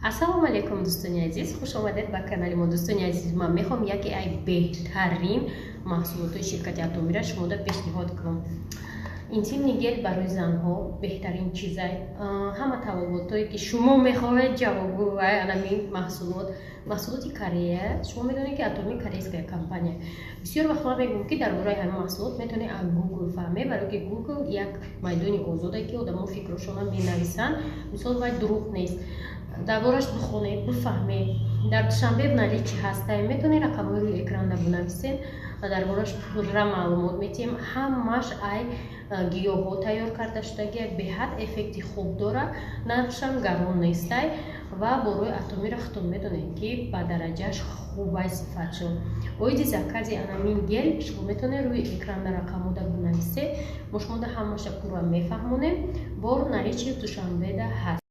Ассалому алайкум, дӯстони азиз, хуш омадед ба канали мо. Дӯстони азиз, ман мехоҳам яке ай беҳтарин маҳсулотҳои ширкати Атомира шумода пешниҳод кунам. Интимный гель барои занҳо беҳтарин чизай. Ҳама талаботҳое, ки шумо мехоҳед, ҷавобгӯ вай анамин маҳсулот. Маҳсулоти Корея. Шумо медонед, ки Атоми корейская компания. Бисёр вақт ман мегӯям, ки дар бораи ҳамин маҳсулот метавонед аз Гугл фаҳмед, барое ки Гугл як майдони озоде, ки одамо фикрошонро менависанд. Мисол, вай дурӯғ нест. Дар бораш бихонед, бифаҳмед. Дар Душанбе наличии ҳастай, метавонед рақамҳои рӯи экранда бинависед ва дар бораш пурра маълумот метиҳем. Ҳамаш ай гиёҳҳо тайёр карда шудагия, беҳад эффекти хуб дорад, нархшам гарон нестай ва борои Атомиро худтон медонед, ки ба дараҷааш хубай сифатшон. Оиди закази анамин гель шумо метавонед рӯи экранда рақамҳода бинависед, мо шумода ҳамаша пурра мефаҳмонем. Бор наличии Душанбеда ҳаст.